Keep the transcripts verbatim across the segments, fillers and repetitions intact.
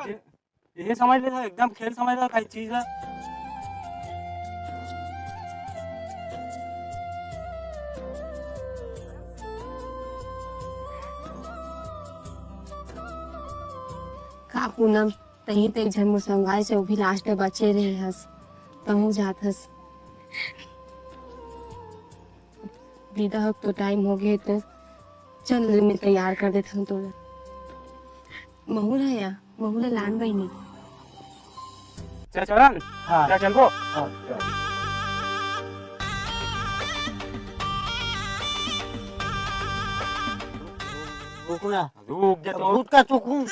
ये समझ ले, एकदम खेल समझ ले, कई चीज है। का पूनम, तहीं तो एक झन मोर संग आए से, वो भी लास्ट में बचे रहे हस, तहूँ जात हस। विदा होक तो टाइम हो गए, तो चल, मैं तैयार कर देता हूँ तोला। महू ला या, महू ला लान बहिनी। चल चलन। हाँ। चल चलबो। हाँ। रुक ना। रुक जा तो। गुटका चुकूं।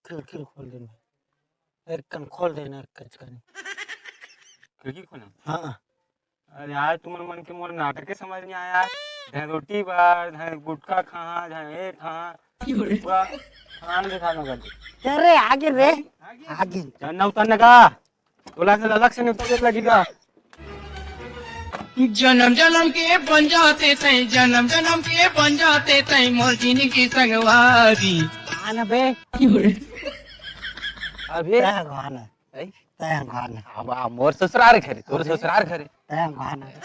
खिड़की खोल देना। एक कन खोल देना, एक कन। खिड़की खोलना? हाँ। अरे यार, तुमन मन के मोर नाटक के समझ नहीं आया यार। धन रोटी बार, धन गुटखा खा, धन ए खा। पूरा खान दिखा ना कर दे। अरे आगे रे, आगे। चल ना उतर ना का। तोला से अलग से नहीं उतर लगी का। जन्म जन्म के बन जाते तैं, जन्म जन्म के बन जाते तैं, मोर जिंदगी संगवारी। आना बे। अबे। तैं भगवान है। ऐ? तैं भगवान है। अब आ, मोर ससुरार घरे, तोर अबे। ससुरार घरे। तैं भगवान है।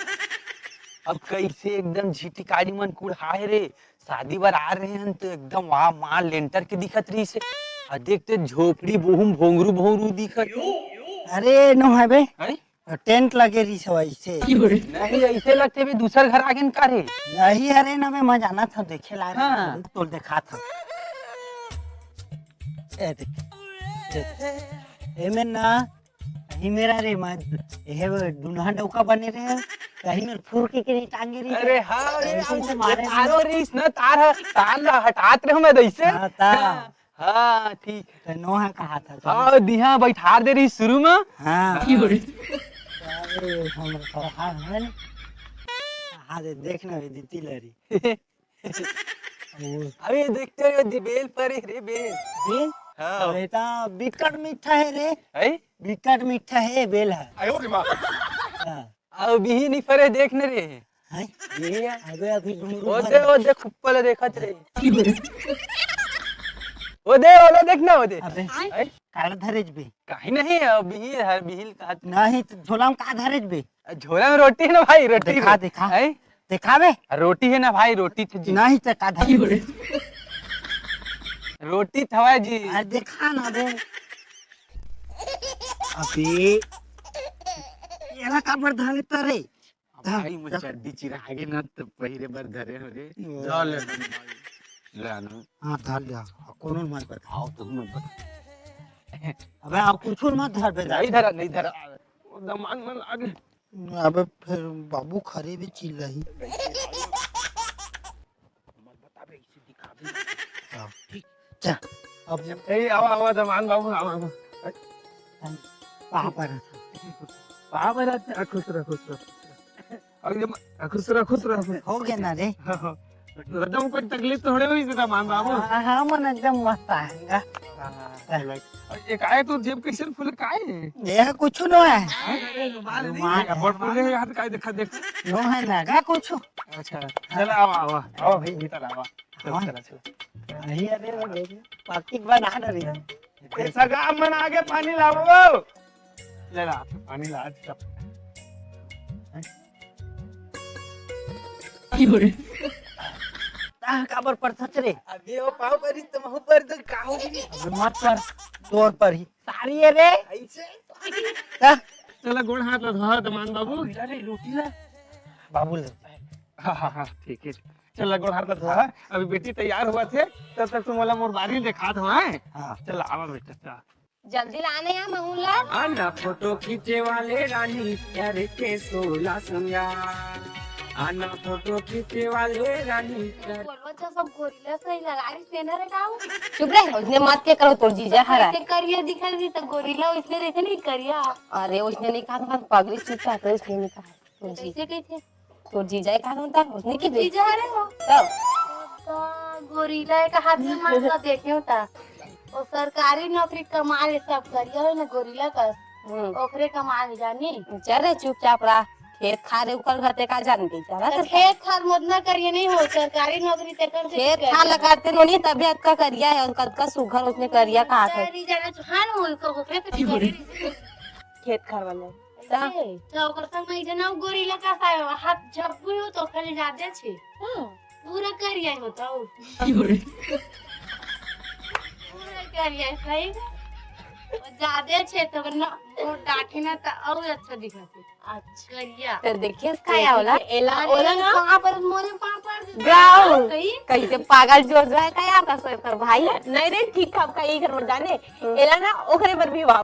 अब कैसे एकदम झिटिकारी मन कुढ़ाए रे, शादी बर आ रहे हैं तो एकदम वहाँ माँ लेंटर के दिखत रही से। आ देख ते झोपड़ी बोहुम भोंगरू भोंगरू दिखत। अरे नो है बे। हैं? टेंट लगे रही से वैसे। नहीं, ऐसे लगते भी दूसर घर आगे न का रे? नहीं, अरे ना बे, मैं जाना था देखे ला। हाँ। तो देखा था। ए देख, देख। ए में ना, नहीं मेरा रे, मैं, ये वो दुल्हा डौका बने रहे, कहीं में फुर के, के नहीं टांगे रही। अरे हाँ, अरे, ऐसे हम से मारे तारो रहीस ना, तार ह-, तार ला हटात रहे मैं दैसे। हाँ, तार। हाँ, हाँ, ठीक। तो नोहा कहा था, तो हाँ, दिहा बैठार दे रही शुरू में। हाँ। हाँ। अरे, हम सरहा है। हाँ, दे, देख ना, दीदी लरी। अबे देखते हो, ये बेल परे रे, बेल। बेल? हाँ। अरे, ता बिकट मीठा है रे। है? बिकट मीठा है, बेल है। आयो रे माँ। हाँ। अभी ही नहीं परे, देख न रे। हैं? ये है। अबे अभी घुंघरू ओदे, भर। ओदे, खुप्पा ले देखत रे। ओदे, ओला देख ना, ओदे। अबे, हैं? काला धरेज बे। काहे नहीं, अभी ही हर बिहिल कहत। नहीं, तो झोला में का धरेज बे? झोला में रोटी है ना भाई, रोटी देखा, में। देखा। हैं? देखा बे। रोटी है ना भाई, रोटी थे जी। नहीं, तो का धरेज बे? रोटी थवा जी। अरे, देखा ना बे। अबे, एला काबर धरे त रे? अब धा, भाई, मोर धा। चड्डी चिरा आगे ना, तो पहिरे बर धरे हो रे। ओ। जा ले ना भाई। ले ना। हाँ, धर ले। हाँ, कोनो मत बताओ, तुम मत बताओ। अबे, आप कुछ मत धर बे, नहीं धरा, नहीं धरा। वो दमान मन आगे। अबे, फिर बाबू खरे भी चिल्लाही। मत बताबे, इसे दिखाबे। हाँ, ठीक। चल, अब ए, आवा, आवा, दमान बाबू, आवा, आवा। पाँव परत। पाँव परत। आ, खुश रह, खुश रह, खुश रह। अब ये म-, आ, खुश रह, खुश रह, खुश रह। हो गया ना रे? हाँ, हाँ। रजा में कोई तकलीफ तो थोड़े हुई से दमान बाबू? हाँ, हाँ, मन एकदम मस्त आएगा। हाँ, हाँ, चलो। अब ये काय तो जेब कैसे फुल काय है? ये कुछ नो है। हाँ? रुमाल नहीं रुमाल है। है। बोल, बोल, ये हाथ काय देखा, देख। नो है ना, का कुछ? अच्छा, चल, आवा, आवा, आवा भाई, भीतर आवा। चल, हाँ। चला, चला। नहीं, अरे, वो देख, पाकिट बना ना रही है। ए, सगा मन आगे पानी लावो। ले ला, पानी ला, आज का। ताह काबर परथच रे? अबे, वो पाँव परी, तुम ऊपर तो का हो गई? अबे, मत पर, तोर पर ही। सारी है रे। ऐसे? ता? चला, गोड़ हाथ ला धोआ, दमान बाबू। अरे, रोटी ला। बाबू ले। हाँ, हाँ, हाँ, ठीक है। चला, गोड़ हाथ ला धोआ। अभी बेटी तैयार हुआ थे, तब तक तुम वाला मोर बारी देखा दो, हैं? हाँ। चला, आवा बेटा, चला। जल्दी लाने यार, महूला। आना फोटो खींचे वाले रानी, प्यार के सोला श्रृंगार। आना फोटो खींचे वाले रानी, प्यार बोलवा तो सब गोरिल्ला सही लगा रही से ना रे गाँव। चुप रहे, उसने मत के करो, तोर जीजा हरा। कैसे करिया दिखा रही तो गोरिल्ला उसने देखे नहीं करिया। अरे उसने नहीं कहा था, पगली चुप था, तो उसने नहीं कहा। तोर जी-, कैसे, कैसे? तोर जीजा ही कहा था, उसने की जीजा हरे हो। तब? तो गोरिल्ला का हाथ में मार ला देखे होता। वो सरकारी नौकरी कमा ले सब करिया हो ना गोरिल्ला का। हम्म। ओकरे कमा ले जानी। चल रे चुपचाप रहा। खेत खार ओकर घर ते का जानबे, जाना तो तो खेत खार में ओतना करिया नहीं हो, सरकारी नौकरी ते कर खेत खार लगाते नोनी, तभी अतका करिया है, और कतका सुघर उसने करिया कहा थे। नहीं जाना तो हाँ, उनको होखे तो खेत खार वाला। ता? तो ओकर संग में जना गोरी लगा था, हाथ झपकू हो तो खाली जादे छे। हाँ। पूरा करिया होता हो। पूरा करिया, सही। और जादे छे तो ना, वो डांटे ना तो और अच्छा दिखते। अच्छा, करिया। तो देखिए इसका क्या होला। एला ओला ना वहाँ पर मोरे पापड़ गाओ। कहीं कैसे पागल जोर जो है का यार का सोए कर भाई। नहीं रे, ठीक ठाक का ये घर में जाने। एला ना ओकरे पर भी वाह